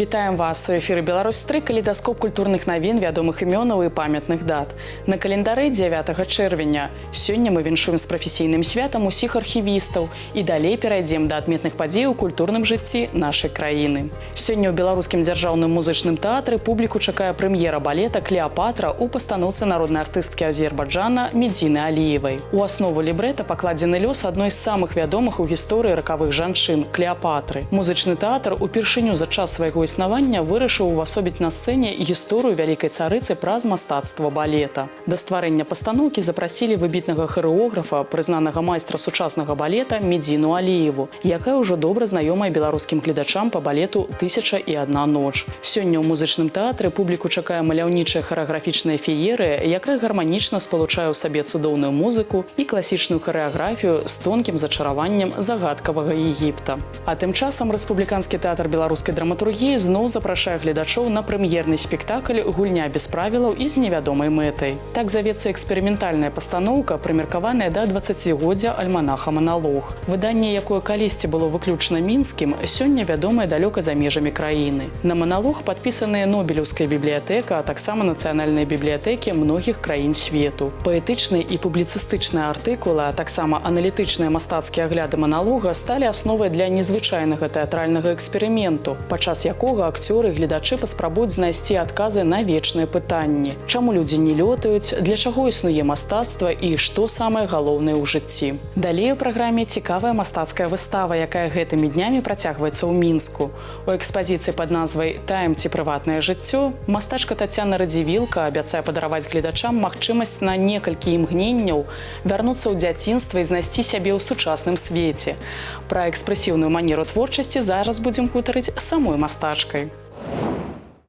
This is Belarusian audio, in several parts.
Вітаем вас у эфіры «Беларусь 3», калейдаскоп культурных навін, вядомых імёнаў і памятных дат. На календары 9 чэрвеня. Сёння мы віншуем з прафесійным святам усіх архівістаў і далей перайдзем да адметных падзей у культурным жыцці нашай краіны. Сёння ў Беларускім дзяржаўным музычным тэатры публіку чакае прэм'ера балета «Клеапатра» ў пастаноўцы народнай артысткі Азербайджана Медзіны Аліевай. У аснову лібрэта пакладзены лёс адной з самых вядомых у гісторыі ракавых жанчын — Клеапатры. Музычны тэатр упершыню за час свайго існавання вырашыў увасобіць на сцэне гісторыю вялікай царыцы праз мастацтва балета. Да стварэння пастаноўкі запрасілі выбітнага харэографа, прызнанага майстра сучаснага балета Медзіну Аліеву, якая ўжо добра знаёмая беларускім гледачам па балету «Тысяча і одна ноч». Сёння ў музычным тэатры публіку чакае маляўнічая харэаграфічная феерыя, якая гарманічна спалучае ў сабе цудоўную музыку і класічную харэаграфію з тонкім зачараваннем загадкавага Егіпта. А тым часам Рэспубліканскі тэатр беларускай драматургіі зноў запрашае гледачоў на прэм'ерны спектакль «Гульня без правілаў і з невядомай мэтай». Так завецца эксперыментальная пастаноўка, прымеркаваная да 20-годдзя альманаха «Маналог». Выданне, якое калісьці было выключна мінскім, сёння вядомае далёка за межамі краіны. На «Маналог» падпісаныя Нобелеўская бібліятэка, а таксама нацыянальныя бібліятэкі многіх краін свету. Паэтычныя і публіцыстычныя артыкулы, а таксама аналітычныя мастацкія агляды «Маналога» сталі асновай для незвычайнага тэатральнага эксперыменту, падчас якога акцёры і гледачы паспрабуюць знайсці адказы на вечныя пытанні. Чаму людзі не лётаюць, для чаго існуе мастацтва і што самае галоўнае ў жыцці? Далей у праграме цікавая мастацкая выстава, якая гэтымі днямі працягваецца ў Мінску. У экспазіцыі пад назвай «Тайм ці прыватнае жыццё» мастачка Тацяна Радзівілка абяцае падараваць гледачам магчымасць на некалькі імгненняў вярнуцца ў дзяцінства і знайсці сябе ў сучасным свеце. Пра экспрэсіўную манеру творчасці зараз будзем гутарыць з самой мастачкай.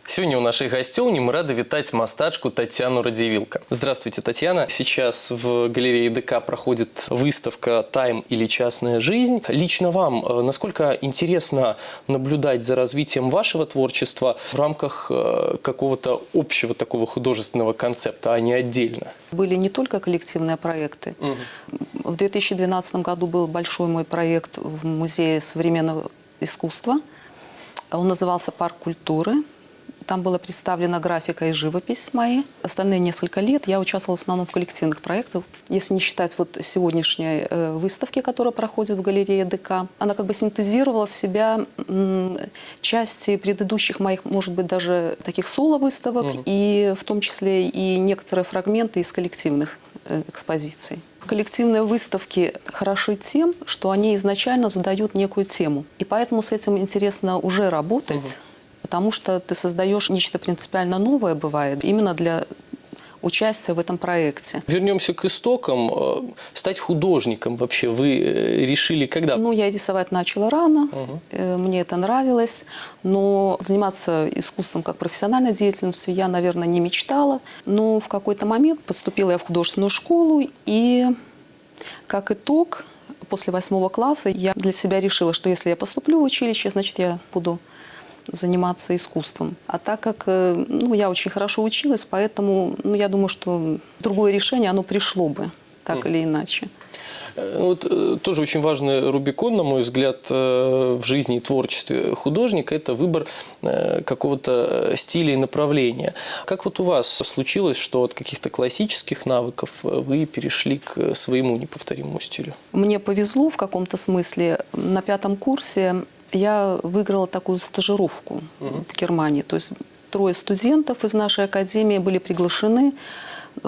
Сегодня у нашей гасцёўні мы рады вітаць мастачку Татьяну Радзівілка. Здравствуйте, Татьяна. Сейчас в галерее ДК проходит выставка «Тайм или частная жизнь». Лично вам насколько интересно наблюдать за развитием вашего творчества в рамках какого-то общего такого художественного концепта, а не отдельно? Были не только коллективные проекты. В 2012 году был большой мой проект в Музее современного искусства. Он назывался «Парк культуры». Там была представлена графика и живопись мои. Остальные несколько лет я участвовала в основном в коллективных проектах. Если не считать вот сегодняшней выставки, которая проходит в галерее ДК, она как бы синтезировала в себя части предыдущих моих, может быть, даже таких соло-выставок, и в том числе и некоторые фрагменты из коллективных экспозиций. Коллективные выставки хороши тем, что они изначально задают некую тему. И поэтому с этим интересно уже работать, потому что ты создаешь нечто принципиально новое, бывает, именно для участия в этом проекте. Вернемся к истокам. Стать художником вообще вы решили когда? Ну, я рисовать начала рано, мне это нравилось, но заниматься искусством как профессиональной деятельностью я, наверное, не мечтала. Но в какой-то момент поступила я в художественную школу, и как итог, после восьмого класса я для себя решила, что если я поступлю в училище, значит, я буду заниматься искусством. А так как ну, я очень хорошо училась, поэтому, ну, я думаю, что другое решение, оно пришло бы, так или иначе. Вот тоже очень важный рубикон, на мой взгляд, в жизни и творчестве художника – это выбор какого-то стиля и направления. Как вот у вас случилось, что от каких-то классических навыков вы перешли к своему неповторимому стилю? Мне повезло в каком-то смысле. На пятом курсе я выиграла такую стажировку в Германии. То есть трое студентов из нашей академии были приглашены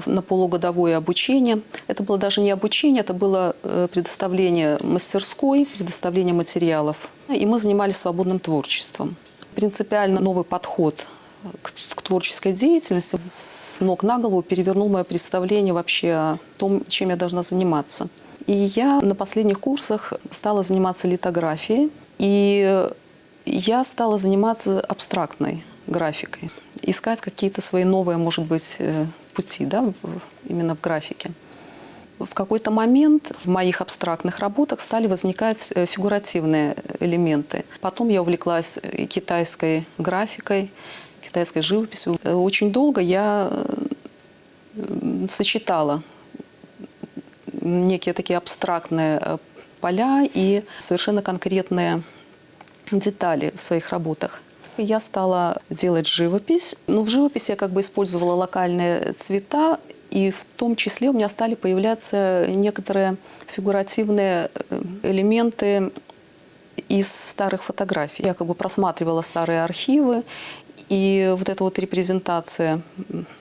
на полугодовое обучение. Это было даже не обучение, это было предоставление мастерской, предоставление материалов. И мы занимались свободным творчеством. Принципиально новый подход к творческой деятельности с ног на голову перевернул мое представление вообще о том, чем я должна заниматься. И я на последних курсах стала заниматься литографией, и я стала заниматься абстрактной графикой, искать какие-то свои новые, может быть, пути, да, именно в графике. В какой-то момент в моих абстрактных работах стали возникать фигуративные элементы. Потом я увлеклась китайской графикой, китайской живописью. Очень долго я сочетала некие такие абстрактные поля и совершенно конкретные детали в своих работах. Я стала делать живопись. Но в живописи я как бы использовала локальные цвета, и в том числе у меня стали появляться некоторые фигуративные элементы из старых фотографий. Я как бы просматривала старые архивы, и вот эта вот репрезентация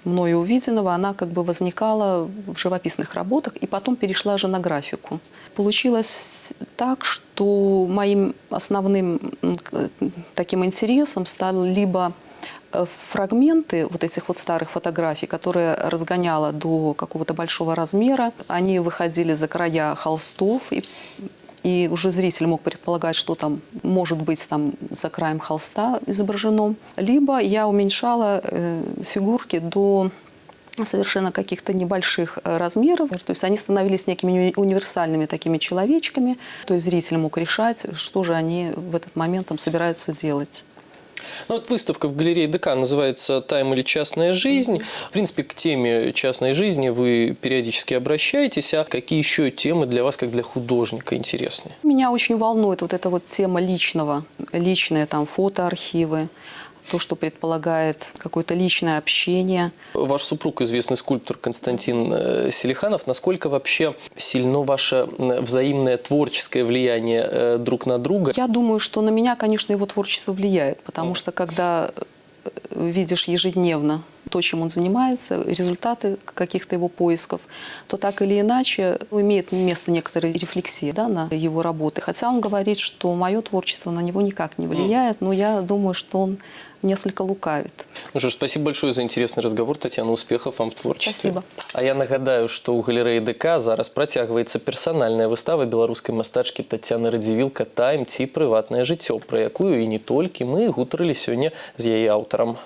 мною увиденного, она как бы возникала в живописных работах и потом перешла же на графику. Получилось так, что моим основным таким интересом стал либо фрагменты вот этих вот старых фотографий, которые разгоняла до какого-то большого размера. Они выходили за края холстов, и уже зритель мог предполагать, что там может быть там за краем холста изображено. Либо я уменьшала фигурки до совершенно каких-то небольших размеров. То есть они становились некими универсальными такими человечками. То есть зритель мог решать, что же они в этот момент там собираются делать. Ну, вот выставка в галерее ДК называется «Тайм или частная жизнь». В принципе, к теме частной жизни вы периодически обращаетесь. А какие еще темы для вас, как для художника, интересны? Меня очень волнует вот эта вот тема личного, личные там фотоархивы, то, что предполагает какое-то личное общение. Ваш супруг, известный скульптор Константин Селиханов, насколько вообще сильно ваше взаимное творческое влияние друг на друга? Я думаю, что на меня, конечно, его творчество влияет, потому что когда видишь ежедневно то, чем он занимается, результаты каких-то его поисков, то так или иначе имеет место некоторая рефлексия, да, на его работы. Хотя он говорит, что мое творчество на него никак не влияет, но я думаю, что он несколько лукавит. Ну что ж, спасибо большое за интересный разговор, Татьяна. Успехов вам в творчестве. Спасибо. А я нагадаю, што ў галерэі ДК зараз працягваецца персанальная выстава беларускай мастачкі Тацяны Радзівілка «Тайм ці прыватнае жыццё», пра якую і не толькі мы гутарылі сёння з яе аўтарам.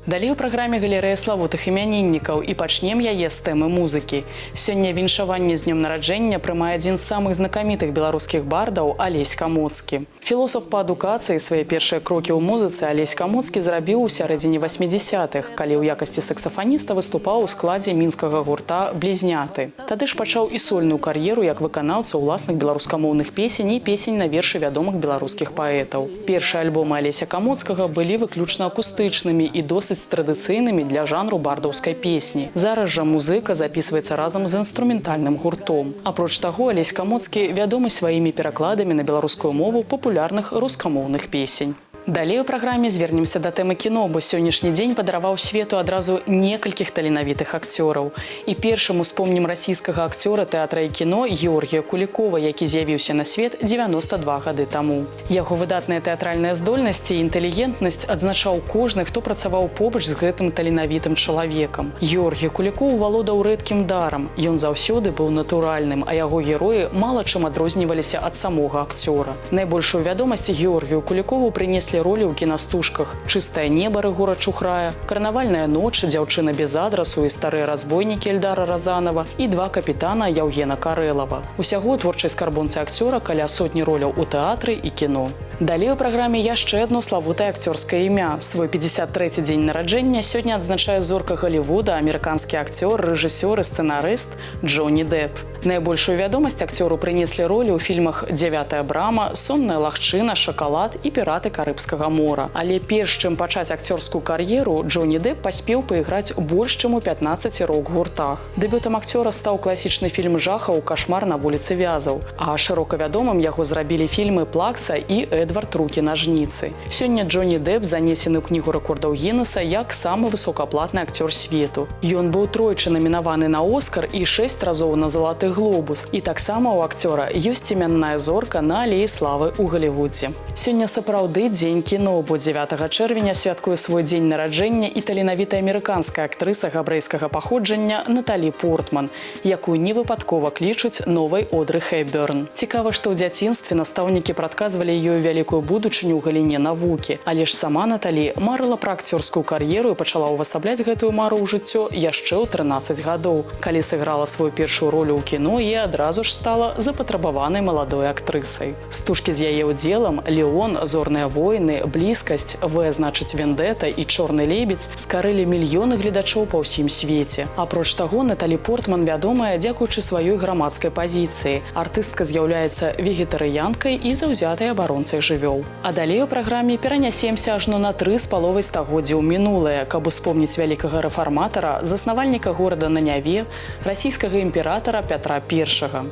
Далей у праграме галерэя славутых імяніннікаў, і пачнем яе з тэмы музыкі. Сёння віншаванне з днём нараджэння прымае адзін з самых знакамітых беларускіх бардаў Алесь Камоцкі. Філосаф па адукацыі, свае першыя крокі ў музыцы Алесь Камоцкі зрабіў у сярэдзіне 80-х, калі ў якасці саксафаніста выступаў у складзе мінскага гурта «Блізняты». Тады ж пачаў і сольную кар'еру як выканаўца ўласных беларускамоўных песень і песень на вершы вядомых беларускіх паэтаў. Першыя альбомы Алеся Камоцкага былі выключна акустычнымі і досыць традыцыйнымі для жанру бардаўскай песні. Зараз жа музыка запісваецца разам з інструментальным гуртом. Апроч таго, Алесь Камоцкі вядомы сваімі перакладамі на беларускую мову папулярных рускамоўных песень. Далей у праграме звернемся да тэмы кіно, бо сённяшні дзень падараваў свету адразу некалькіх таленавітых акцёраў. І першым успомнім расійскага акцёра тэатра і кіно Георгія Кулікова, які з'явіўся на свет 92 гады таму. Яго выдатныя тэатральныя здольнасці і інтэлігентнасць адзначаў кожны, хто працаваў побач з гэтым таленавітым чалавекам. Георгій Кулікоў валодаў рэдкім дарам. Ён заўсёды быў натуральным, а яго героі мала чым адрозніваліся ад самога акцёра. Найбольшую вядомасць Георгію Кулікову прынеслі ролі ў кінастужках «Чыстае неба» Рыгора Чухрая, «Карнавальная ноч», «Дзяўчына без адрасу» і «Старыя разбойнікі» Эльдара Разанова і «Два капітана» Яўгена Карэлава. Усяго ў творчай скарбонцы акцёра каля сотні роляў у тэатры і кіно. Далей у праграме яшчэ адно славутае акцёрскае імя. Свой 53 дзень нараджэння сёння адзначае зорка Галівуда, амерыканскі акцёр, рэжысёр і сцэнарыст Джонні Дэп. Найбольшую вядомасць акцёру прынеслі ролі ў фільмах «Дзявятая брама», «Сонная лагчына», «Шакалад» і «Піраты Карыбскага мора». Але перш чым пачаць акцёрскую кар'еру, Джонні Дэп паспеў пайграць больш чым у 15 рок-гуртах. Дэбютам акцёра стаў класічны фільм жахаў «Кашмар на вуліцы Вязаў», а шырока вядомым яго зрабілі фільмы «Плакса» і «Эдвард рукі нажніцы». Сёння Джонні Дэп занесены ў кнігу рэкордаў Гіннеса як самы высокааплатны акцёр свету. Ён быў тройчы намінаваны на Оскар і 6 разоў на залаты глобус. І таксама ў акцёра ёсць імянная зорка на алеі славы ў Галівудзе. Сёння сапраўды дзень кіно, бо 9 чэрвеня святкуе свой дзень нараджэння і таленавітая амерыканская актрыса габрэйскага паходжання Наталі Портман, якую не выпадкова клічуць новай Одры Хепберн. Цікава, што ў дзяцінстве настаўнікі прадказвалі ёй вялікую вялікую будучыню ў галіне навукі. Але ж сама Наталі марыла пра акцёрскую кар'еру і пачала ўвасабляць гэтую мару ў жыццё яшчэ ў 13 гадоў, калі сыграла сваю першую ролю ў кіно і адразу ж стала запатрабаванай маладой актрысай. Стужкі з яе ўдзелам «Леон», «Зорныя войны», «Блізкасць», «В значыць вендэта» і «Чорны лебедзь» скарылі мільёны гледачоў па ўсім свеце. Апроч таго, Наталі Портман вядомая дзякуючы сваёй грамадскай пазіцыі. Артыстка з'яўляецца вегетарыянкай і заўзятай абаронцай жывёл. А далей у праграме перанясемся ажно на 3,5 стагоддзя ў мінулае, каб успомніць вялікага рэфарматара, заснавальніка горада на Няве, расійскага імператара Пятра I.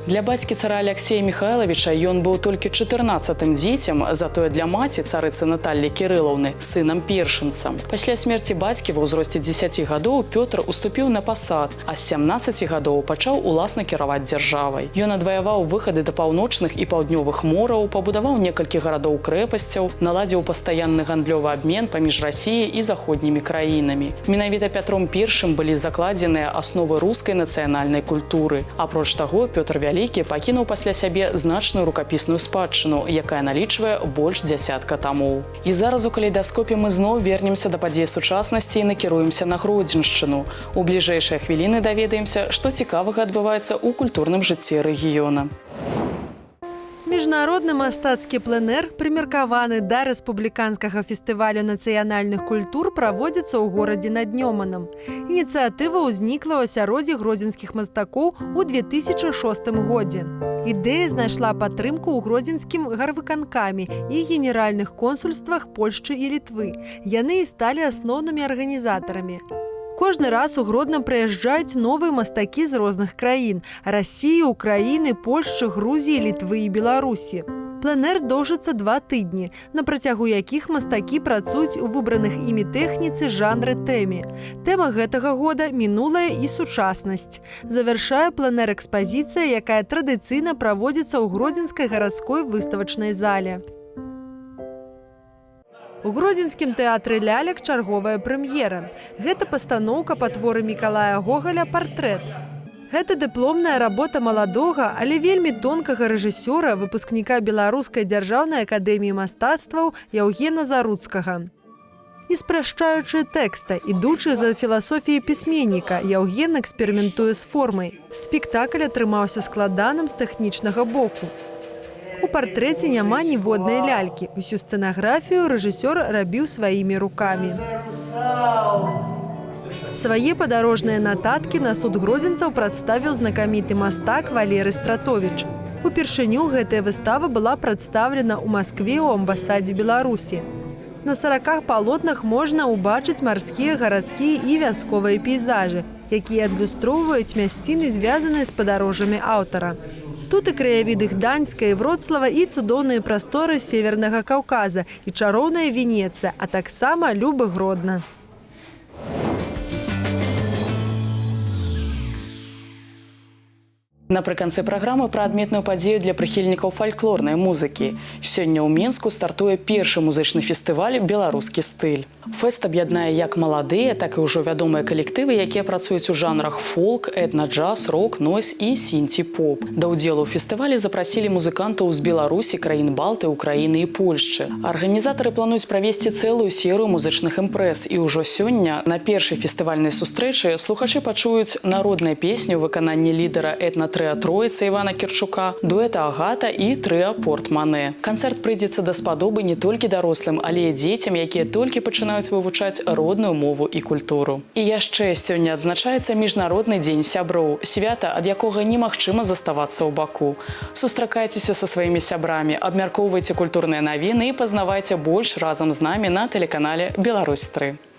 Для бацькі цара Аляксея Міхайлавіча ён быў толькі 14-м дзіцем, затое для маці царыцы Наталлі Кірылаўны сынам першынцам. Пасля смерці бацькі ва ўзросце 10 гадоў Пётр уступіў на пасад, а з 17 гадоў пачаў уласна кіраваць дзяржавай. Ён адваяваў выхады да паўночных і паўднёвых мораў, пабудаваў некалькі гарадоў крэпасцяў, наладзіў пастаянны гандлёвы абмен паміж Расіяй і заходнімі краінамі. Менавіта Пятром I былі закладзеныя асновы рускай нацыянальнай культуры. Апроч таго, Пётр Вялікі пакінуў пасля сябе значную рукапісную спадчыну, якая налічвае больш дзясятка тамоў. І зараз у калейдаскопе мы зноў вернемся да падзей сучаснасці і накіруемся на Гродзеншчыну. У бліжэйшыя хвіліны даведаемся, што цікавага адбываецца ў культурным жыцці рэгіёна. Міжнародны мастацкі пленэр, прымеркаваны да рэспубліканскага фестывалю нацыянальных культур, праводзіцца ў горадзе над Нёманам. Ініцыятыва ўзнікла ў асяроддзі гродзенскіх мастакоў у 2006 годзе. Ідэя знайшла падтрымку ў гродзенскім гарвыканкаме і генеральных консульствах Польшчы і Літвы. Яны і сталі асноўнымі арганізатарамі. Кожны раз у Гродна прыязджаюць новыя мастакі з розных краін – Расіі, Украіны, Польшчы, Грузіі, Літвы і Беларусі. Пленэр доўжыцца 2 тыдні, на працягу якіх мастакі працуюць у выбраных імі тэхніцы, жанры, тэме. Тэма гэтага года – мінулае і сучаснасць. Завяршае пленэр экспазіцыя, якая традыцыйна праводзіцца ў гродзенскай гарадской выставачнай зале. У гродзенскім тэатры лялек чарговая прэм'ера. Гэта пастаноўка па творы Мікалая Гогаля «Партрэт». Гэта дыпломная работа маладога, але вельмі тонкага рэжысёра, выпускніка Беларускай дзяржаўнай акадэміі мастацтваў Яўгена Заруцкага. Не спрашчаючы тэкста, ідучы за філасофіяй пісьменніка, Яўген эксперыментуе з формай. Спектакль атрымаўся складаным з тэхнічнага боку. У партрэце няма ніводнай лялькі. Усю сцэнаграфію рэжысёр рабіў сваімі рукамі. Свае падарожныя нататкі на суд гродзенцаў прадставіў знакаміты мастак Валеры Стратовіч. Упершыню гэтая выстава была прадстаўлена ў Маскве ў амбасадзе Беларусі. На 40 палотнах можна ўбачыць марскія, гарадскія і вясковыя пейзажы, якія адлюстроўваюць мясціны, звязаныя з падарожжамі аўтара. Тут і краявіды Гданьска і Вроцлава, і цудоўныя прасторы Севернага Каўказа, і чароўная Венецыя, а таксама любы Гродна. Напрыканцы праграмы пра адметную падзею для прыхільнікаў фальклорнай музыкі. Сёння ў Менску стартуе першы музычны фестываль «Беларускі стыль». Фэст аб'яднае як маладыя, так і ўжо вядомыя калектывы, якія працуюць у жанрах фолк, этна-джаз, рок, нойз і сінці-поп. Да ўдзелу ў фестывалі запрасілі музыкантаў з Беларусі, краін Балты, Украіны і Польшчы. Арганізатары плануюць правесці цэлую серыю музычных імпрэз, і ўжо сёння на першай фестывальнай сустрэчы слухачы пачуюць народныя песні ў выкананні лідара этна-трыа «Троіца» Івана Кірчука, дуэта «Агата» і трыа «Портмане». Канцэрт прыйдзецца даспадобы не толькі дарослым, але і дзецям, якія толькі пачынаюць вывучаць родную мову і культуру. І яшчэ сёння адзначаецца Міжнародны дзень сяброў, свята, ад якога немагчыма заставацца ў баку. Сустракайцеся са сваімі сябрамі, абмяркоўвайце культурныя навіны і пазнавайце больш разам з намі на тэлеканале «Беларусь-3».